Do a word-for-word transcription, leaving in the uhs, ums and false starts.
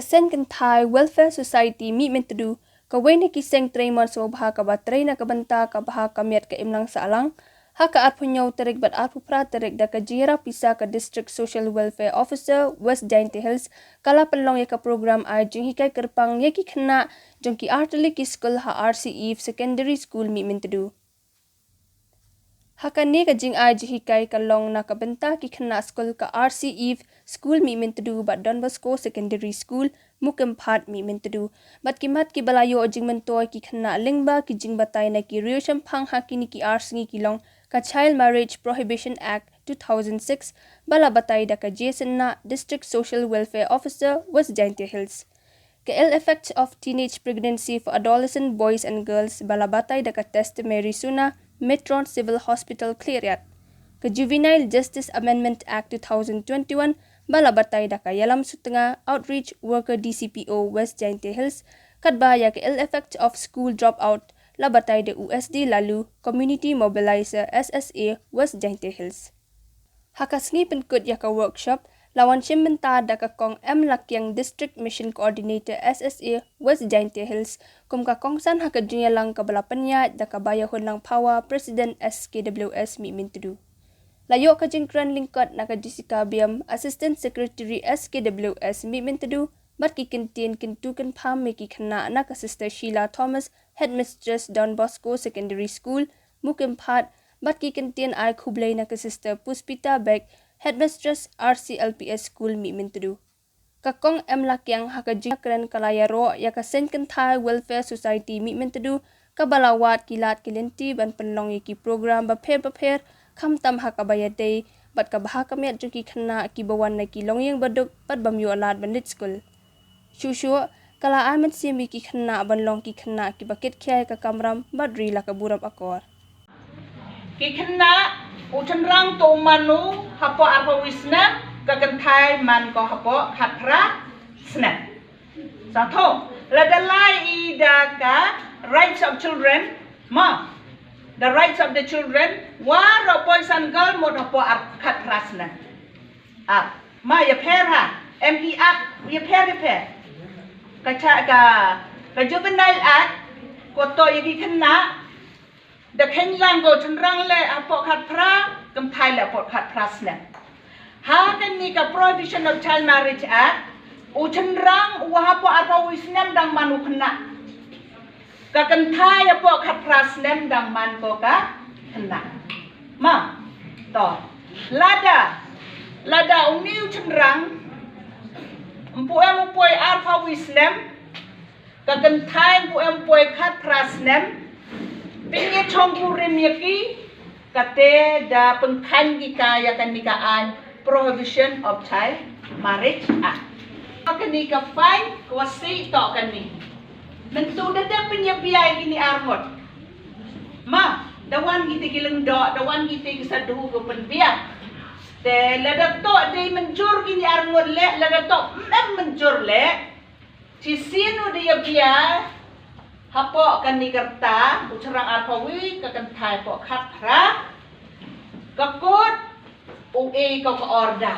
Seng Kynthai Welfare Society Mihmyntdu, kawei na ki seng trei mon sngewbha kaba trei na ka bynta ka bha ka miat ka imlang sahlang, ha ka arphew hynñiew tarik bad arphew phra tarik da ka jingïarap pisa ka District Social Welfare Officer West Jaintia Hills, ka la pynlong ïa ka program ai jinghikai kyrpang ïa ki khynnah jong ki artylli ki skul ha R C Eve Secondary School Mihmyntdu. Ha kane ka jingai jinghikai ka long na ka bynta ki khynnah skul ka R C Eve School Mihmyntdu bad Don Bosco Secondary School Mukimphat Mihmyntdu. Bad ki mat kiba la ïoh jingmyntoi ki khynnah lyngba ki jingbatai na ki riew shemphang ha kine ki ar sngi ki long ka Child Marriage Prohibition Act two thousand six, ba la batai da ka J Synnah, District Social Welfare Officer, West Jaintia Hills. Ka Ill Effects of Teenage Pregnancy for Adolescent Boys and Girls, ba la batai da ka Test Mary Suna, Matron Civil Hospital Khliehriat. Ka Juvenile Justice Amendment Act two thousand twenty-one, ba la batai da ka Ïalam Sutnga, Outreach Worker D C P O, West Jaintia Hills, katba ïa ka Ill Effects of School Dropout, la batai da u S D Lalu, Community Mobilizer S S A, West Jaintia Hills. Ha ka sngi pynkut ïa ka workshop, la wan shim bynta da ka Kong M Lakiang, District Mission Coordinator S S A, West Jaintia Hills, kum ka kongsan ha ka jingïalang kaba la pynïaid da ka Baïahunlang Phawa, President S K W S Mihmyntdu. La ïoh ka jingkren lyngkot na ka Jessica Biam, Assistant Secretary S K W S Mihmyntdu, bad ki kyntien kyntu kynpham ïa ki khynnah na ka Sister Sheila Thomas, Headmistress Don Bosco Secondary School, Mukimphat, bad ki kyntien ai khublei na ka Sister Puspita Bek, Headmistress R C L P S School Mihmyntdu. Ka Kong M Lakiang ha ka jingkren ka la ïaroh ïa ka Seng Kynthai Welfare Society Mihmyntdu, kaba la wad ki lad ki lynti ban pynlong ïa ki program bapher bapher, khamtam ha kaba ïadei bad ka bha ka miat jong ki khynnah kiba wan na ki longïing baduk bad bym ïoh lad ban leit skul. Shuh shuh, ka la ai mynsiem ïa ki khynnah ban long ki khynnah kiba kit khia ïa ka kamram bad ri la ka burom akor. Ki khynnah, u shynrang to u man u hapoh arphew wi snem, ka kynthai man ko hapoh khatphra snem. Sa to, lada lai i da ka Rights of Children, ma, the Rights of the Children, waroh boys and girl mut hapoh ar khatphra snem. Ah, ma ïapher ha, M E Act, ïapher, ïapher. Ka cha, ka, ka Juvenile Act, ko to ïa ki khynnah, da kheiñ lang ko shynrang leh hapoh khatphra, kynthai leh hapoh khatphra snem. Ha kane ka Prohibition of Child Marriage Act, u shynrang u hapoh arphew wi snem dang man u khynnah. Ka kynthai hapoh khatphra snem dang man ko ka khynnah. Ma, to. Lada, lada uni u shynrang, ym pu em u poi arphew wi snem, ka kynthai ym pu em u poi khatphra snem, pynïashongkurim ïa ki, kata da pynkhein ki ka ïa kane ka aiñ Prohibition of Child Marriage Act. Kane ka fine, ka wasi to kane. Mynta da dep pynïabiang kine arngut. Ma, da wan kita ki lyngdoh, da wan kita ki sadhu ko pynbiang. Te lada to dei mynjur kine arngut leh, lada to em mynjur leh. Shisien u da ïabiang hapoh kane ka rta, u shynrang arphew wi, ka kynthai hapoh khatphra, ka kot u e ko ka order.